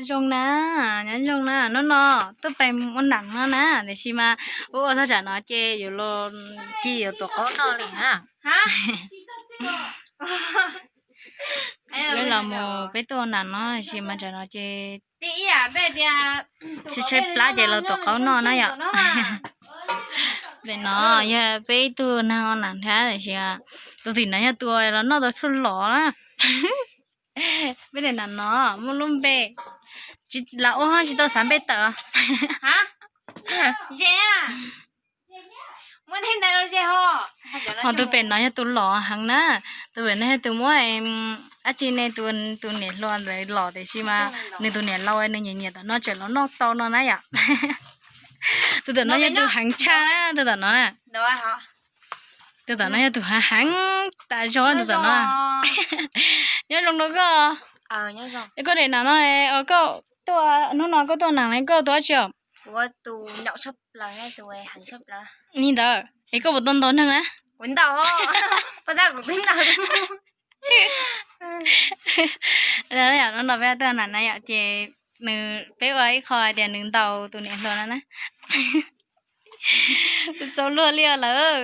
Zoo na, nyob zoo na, hnub no tuaj pem ua nam no na, tiam sis mas ua ua txog tsam no ces yuav los, ces yuav tuav qaub noj li na. Peb los mus peb tuaj ua nam no tiam sis mas tsam no ces tshaib tshaib plab ces los tuav qaub noj na yom. Pem no yog peb ib tug neeg ua nam thiab tiam sis tus tim no yog tus los noj tau tshuaj los na. Peb daim nam no muaj lub npe, lam ua ho tsis tau xav npe tawm. Ho tus pem no yog tus los heev na, tus pem no yog tus muab dab tsi ne, tus niam hluas ntawd los tiam sis mas nws tus niam laus nws nyiam nyiam tom no tseem los noj tau no na yom. Tus tom no yog tus heev tshaj na, tus tom no na. Tus tom no yog tus heev heev tas zog tus tom no. Nyob zoo rau koj. Koj daim nam no, koj tuaj hnub no koj tuaj nam ne koj tua dab tsi os? Li ntawd es koj puas tau ntaus neeg na? Hnub no peb tuaj nam na yom ces nws, peb ua ib qho hais tias nws ntaus tus niam hluas no na. Txaus luag li os lawm.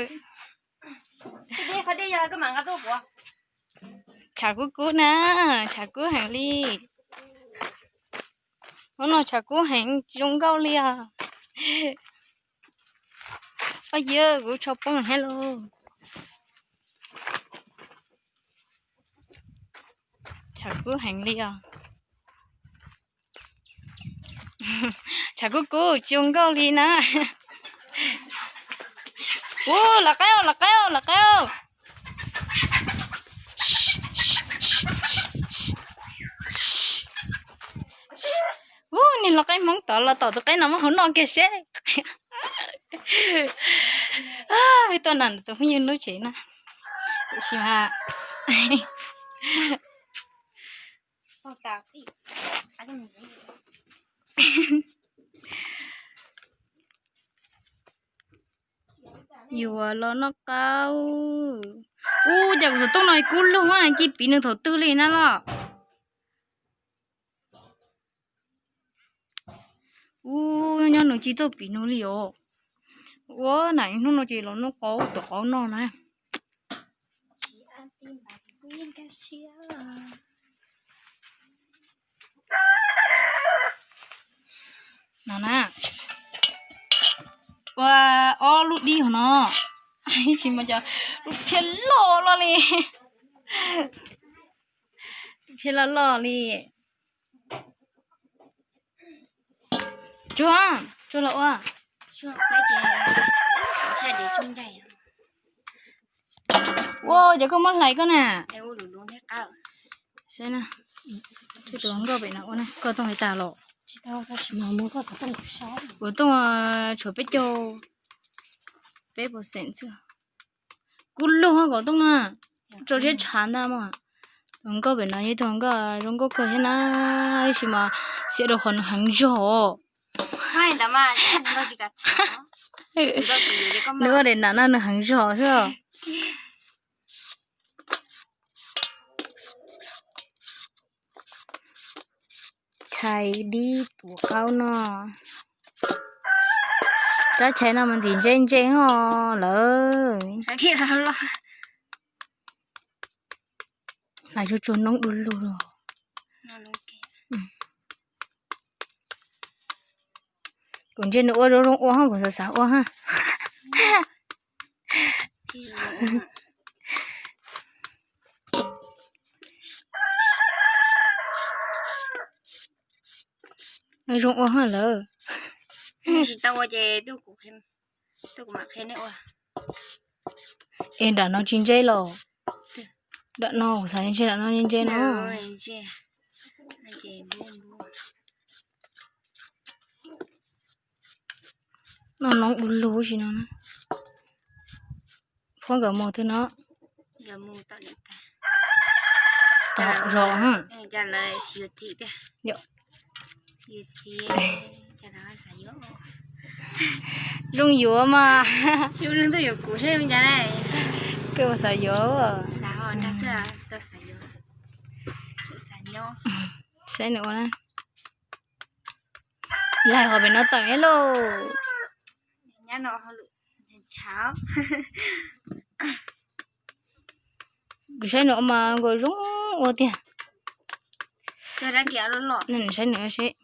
Tshav kub kub na, tshav kub heev li. Hnub no tshav kub heev tsis zoo nkauj li os. Oj yawg, kuv tsho poob thiab lauj. Tshav kub heev li os. Tshav kub kub tsis zoo nkauj li na. Ub, lawv qaib, lawv qaib, lawv qaib. Ub, niag lau qaib Hmoob tod los tom tus qaib no muab hau noj kiag seb. Peb tuaj nam tus phooj ywg lub tsev na, tiam sis mas yuav los noj qaub. Ub, cas kuv tus tooj no kub lug, cia piv nws thaum twg li na los. Ub, nyob nws cia tuaj piv nws li os. Ua nam hnub no ces los noj qaub, tuav qaub noj na. No na, ua ob lub dib hov no, tsis mas cov lub phiab loj loj li, phiab loj loj li. Tsuag, tsuag los ua. Ua, cov koj muab hlais koj na. Saib na, tus nkauj pem no ua na, koj tooj hais tas los. Kuv tooj tshuav peb caug, peb percent xwb. Kub lug kuv tooj na, rau siab tshav ntag mas. Tus nkauj pem no yog tus nkauj zoo nkauj kawg thiab na, tab sis mas xiam rau qhov nws heev zog. Nws ua daim nam no nws heev zog xwb. Tshais dib tuav qaub noj. Rab tshais no mas ntxim ntse ntse ho lawm. Hlais tsuag tsuag noob du lug. Kuv ntsia nws ua zoo zoo ua ho kuv xav xav ua ha. Zoo ua ha lawm. Tsis tau ua ces tuaj kuv mam qhia nej ua. Es nram no tsis ntse los? Nram no kuv xav ntse, nram no ntse no. No noob du lug tsis no na. Phob nkawd mus twg no? Tom zos. Zoo yuav mas. Kawg xav yuav. Saib nws ua na. Laig qhov pem no tawm lauj. Kuv saib nws ua mas nkaus zoo ua tiag. Saib nws seb.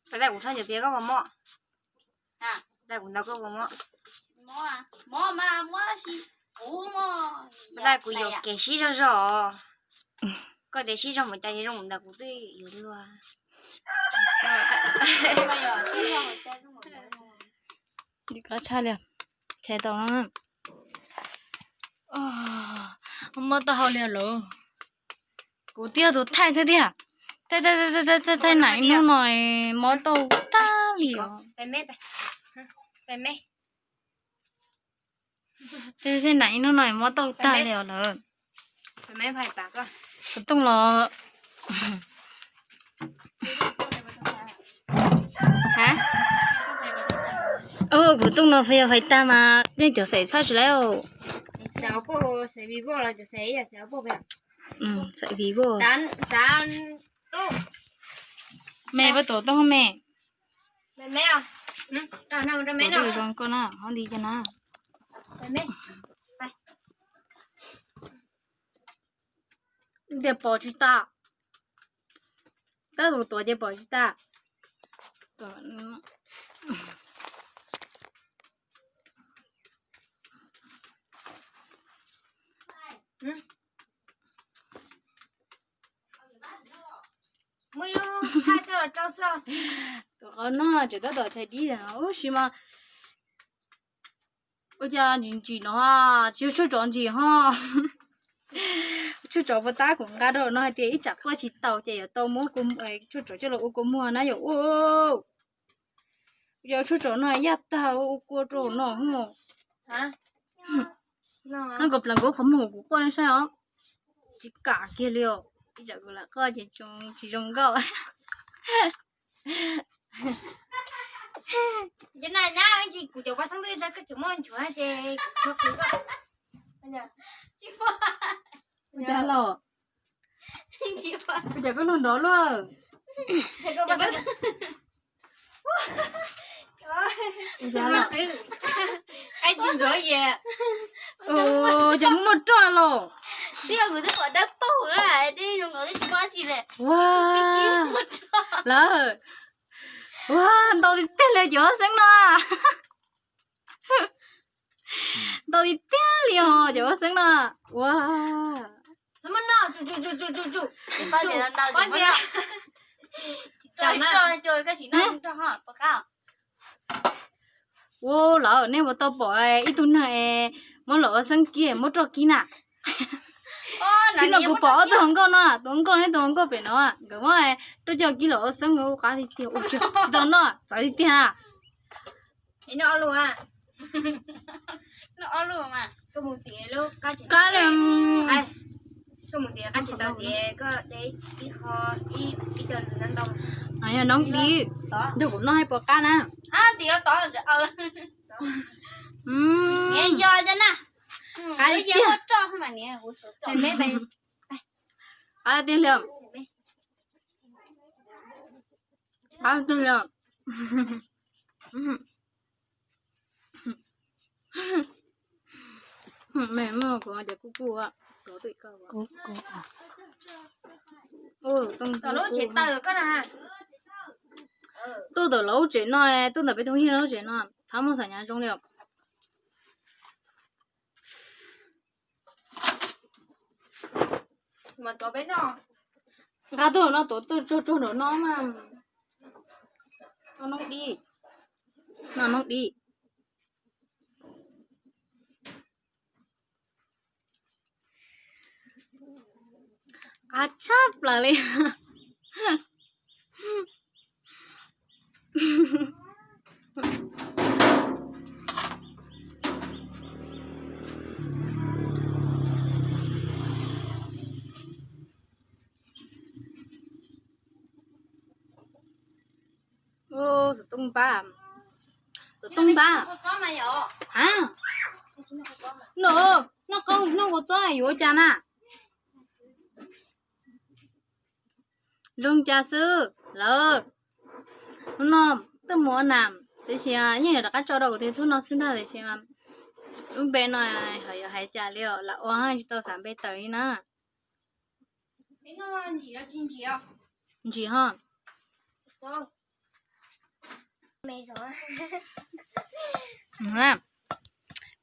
Pab dai kuv txhob ncaws pias koj puas mob? Dai kuv ntaus koj puas mob? Pab dai kuv yuav kev sib zog zog os. Koj tias sib zog mus cas zoo ntawm kuv twb yuav luag. Koj tshaj li, tshaj tau no. Mob tau hau li lawm. Kuv twb yog tus thaij thiab tiag. Thaij, thaij, thaij, thaij, thaij nam ib hnub no mob tau tag li os. Thaij nam ib hnub no mob tau tag li os lawm. Kuv tooj los, kuv tooj no fais yog fais tag mas nej cov xaiv txhaj tsis lauj. Xaiv Vivo los cov xaiv, xaiv Vivo. Me pab tuav tooj me. Tuav tooj zoo koj na, hov nti kiag na. Ntiag pom tsis tas. Tab tus tuav ces pom tsis tas. Muaj ib lub thaj coj los rau xwb. Tus qhov no tseem tab tom thaiv dib ub si mas. Ua cas ntsim ntsim no, tsis yog tshuaj tsov ntsim ho. Tshuaj tsov puas tab kuv nqa rau no hais tias ib tsam quaj tsis tau ces yuav tau muab tshuaj tsov coj los ua kua muag na yom. Yog tshuaj tsov no yaj tag ua kua rau no ho. No kom plam nkaus qhov muag kuv quaj nej saib os. Tsis kam kiag li os. Ib tsam kuv lam quaj ces tsis zoo nkauj. Kuv cov paj xeeb twb tsa koj tsis muaj nchuav ces kuv tshuav qhwv koj. Ua cas los? Ua cas koj luag nrov luaj? Ua cas muaj roj los? Ua, lawm. Ua, ntau tiag tiag li cov paj xeeb no. Ntau tiag tiag li os cov paj xeeb no. Ua, ua, lawm nej puas tau pom ib tug neeg es muab lawv paj xeeb kib muab roj kib na? Tib no kuv pom ob tug hluas nkauj no, tus hluas nkauj neb tus hluas nkauj pem no, nkawd muab roj coj kib lawv paj xeeb ua qab tiag tiag, tsis tau noj txawv tiag tiag. Qab li, no yog noob dib, nrog kuv noj hais puas qab na. Qab tiag, qab tiag li, qab tiag li. Mem muaj kuv cov kuj kuj. Tuaj ntawm lawv lub tsev no, tuaj ntawm peb tus yawg lub tsev no, txhob muaj xam nyas zoo li os. Nqa tuaj no tuav tuaj tsuag tsuag nraum no mas. Noj noob dib, noj noob dib. Qab tshaj plaws li. Tus tub npab, tus tub npab. A, no, noj qoob noj kua txob yuav ua cas na? Zoo cas xwb lawm? Hnub no twb mus ua nam, tiam sis yeej yuav rov qab tso rau kuv tus YouTube no xwb ntag, tiam sis lub npe no ho yuav hais cas li os, lam ua tsis tau xav npe tawm li na. Ntsim ho.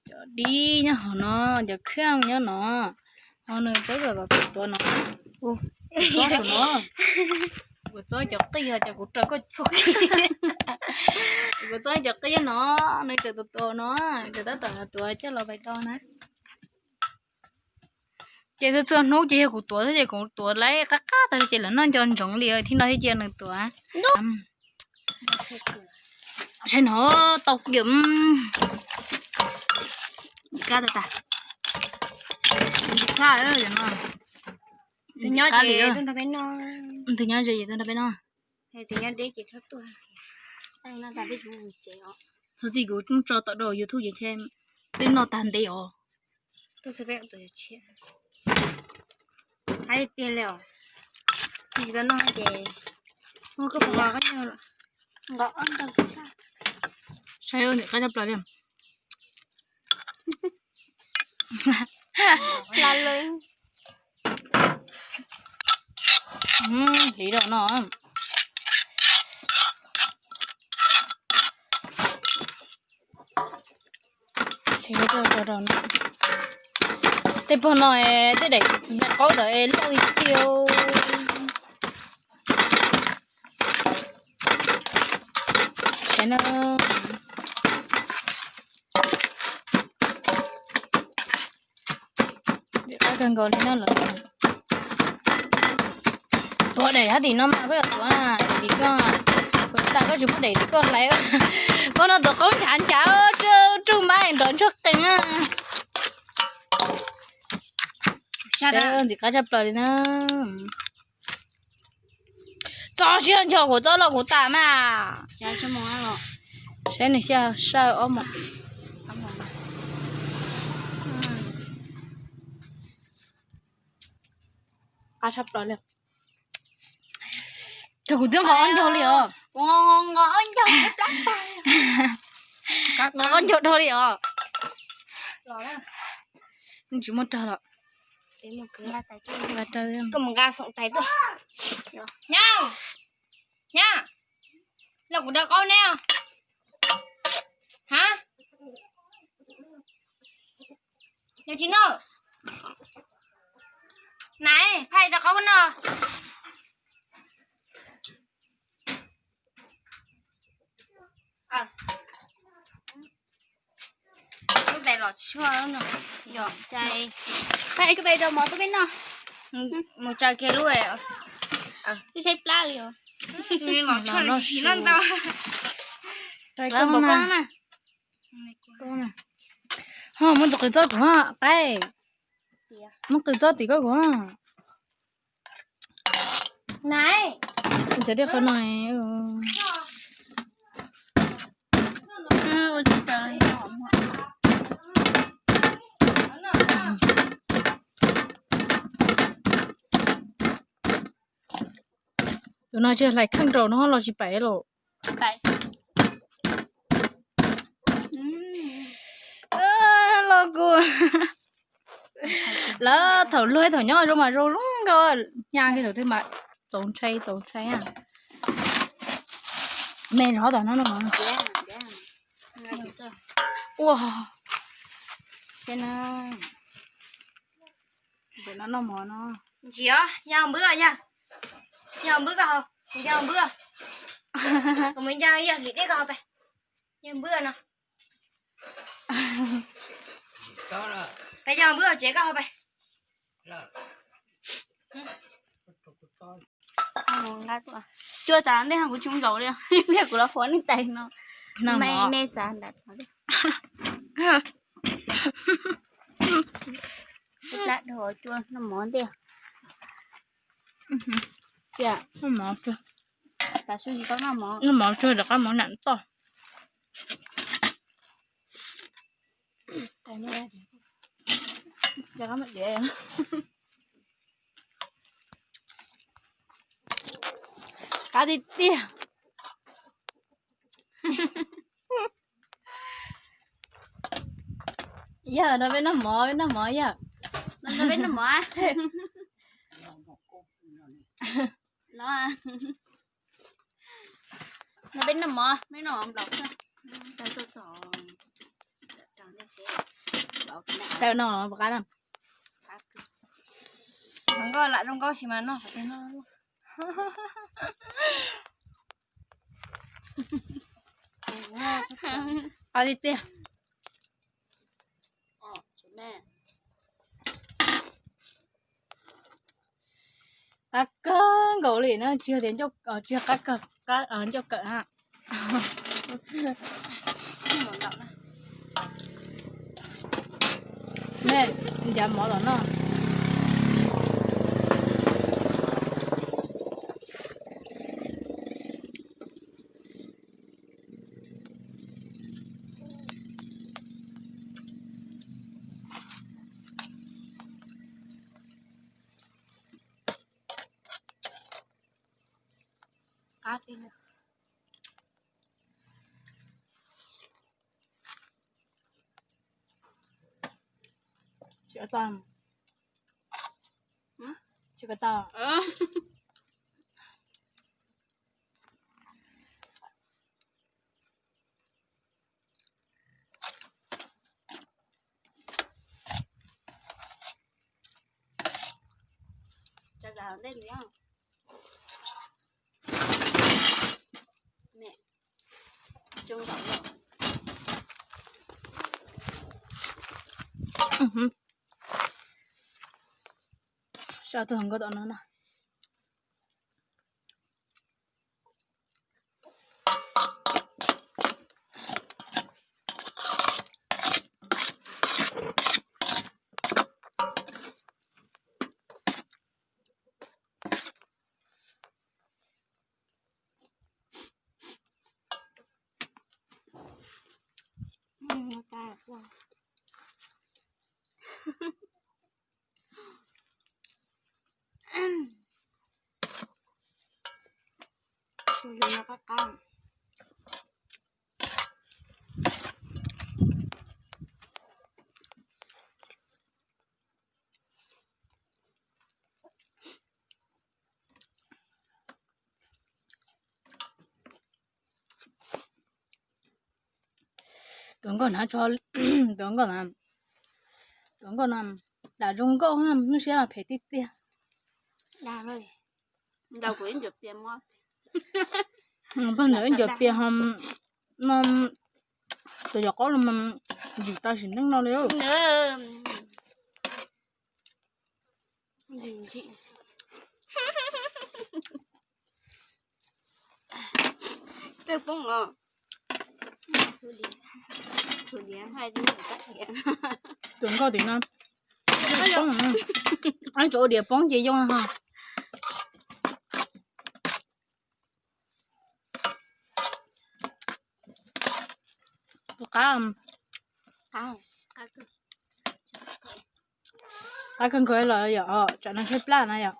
Cov dib nyob hauv no, cov khiaj nyob no, ho nws txob kom tuav no. Txob no, kuv txob cov qij, cov kuv raws koj tsuag qij. Kuv txob cov qij no, nws tseem tuav tuav no, nws tab tom los tuav coj los pais do na. Ces txhua txhua hnub ces yog kuv tuav xwb, ces kuv tuav lawv qab qab tas li ces lawv noj nco ntsoov li, thiab no thiab cia nws tuav. Saib no, tau kiag. Kab tas tas. Kab no. Tus nyob ze tuaj nrog peb noj. Tus nyob ze tuaj nrog peb noj. Txhob txwm kuv tso tawm rau YouTube ces twb noj tag ntev os. Hais tiag li os, tsis tau noj ces saib ntxim qab tshaj plaws li. Hliv rau no. Tej pog no tej daim qaub ntawd loj li tiag. Saib na. Ntxim qab kawg nkaus li na lawm. Tuav daim hab tim no mas koj yuav tuav na, tim koj, kuv tas koj tsis muab daim tim koj hlais. Pog no tuav qaub nchav nchav, rug mab nrov ntsuag qees na. Ntxim qab tshaj plaws li na. Txo siab nco kuv txob los kuv tas mas. Saib nws xya saw ob mos. Qab tshaj plaws li. Cov kuv twb nqos ob ncaug li os. Nqos ob ncaug dhau li os. Tsis muaj rag los. Koj mus nqa xoom tais tuaj. Nyab, nyab, los kuv daw qaub neb. Ha? Yog tsis noj, nais phaj rau qaub no. Lub tais los tshuaj no. Yog cai, phaj koj pais rau mov tuaj peb noj. Mus tsaws kiag lub, twb saib plab li os. Los tshuaj no ntau. Ho muab tus qws txob kuv qaib. Muab qws txob tim koj kuv. Cov tiaj qhov no. Tus no tsis hlais kheej rau no los tsis pais los. Los kuv, lawv thaum luag thaum nyob zoo mas zoo zoo nkauj, hnyav kiag thaum twg mas txaus ntshai txaus ntshai. Me zov tom no no. Ua, saib na. Ntawm no noj mov no. Ntsia, yog npwb, yog, yog npwb koj haus, yog npwb, kuv mus yog yog hliv dej koj haus pais, yog npwb no. Pais yog npwb haus tsev koj haus pais. Cua tas ntej kuv tsis zaum li, kuv los huav nej tais no. Me txav nram tod. Plab dhau cua noj mov ntej. Noj mov. Noj mov tsuag rov qab mus nam toj. Qab tiag tiag. Yog no peb noj mov, peb noj mov yog. No peb noj mov. No, no peb noj mov, peb noj mov nplaum xwb. Saib no puas qab na. Hluas nkauj lam zoo nkauj sis mas noj qhov twg noj. Qab tiag tiag. Qab kawg nkaus li na, tsis yog tias, tsis yog qab kawg, ncauj kawm na. Ne, ncav mov los noj. Qab tiag. Tsis tau. Tsis tau. Saib tus hluas nkauj tom no na. Tus nkauj na, tus nkauj na, tus nkauj no lam zoo nkauj, lub siab mas phem tiag tiag. Pheej ntawm ib ncuav pias ho no, tus yov qaub no mas ntsim tau sim neej no li. Tus nkauj tim no, ib tsam ua diav poob ces yoo ho. Qab, qab kawg nkaus los yom, tsam no tshaib plab na yom.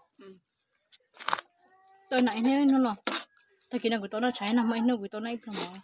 Tau nam ib hnub ib hnub no, tag kis no kuv tau noj tshais no, muaj ib hnub kuv tau noj ib pluag mov.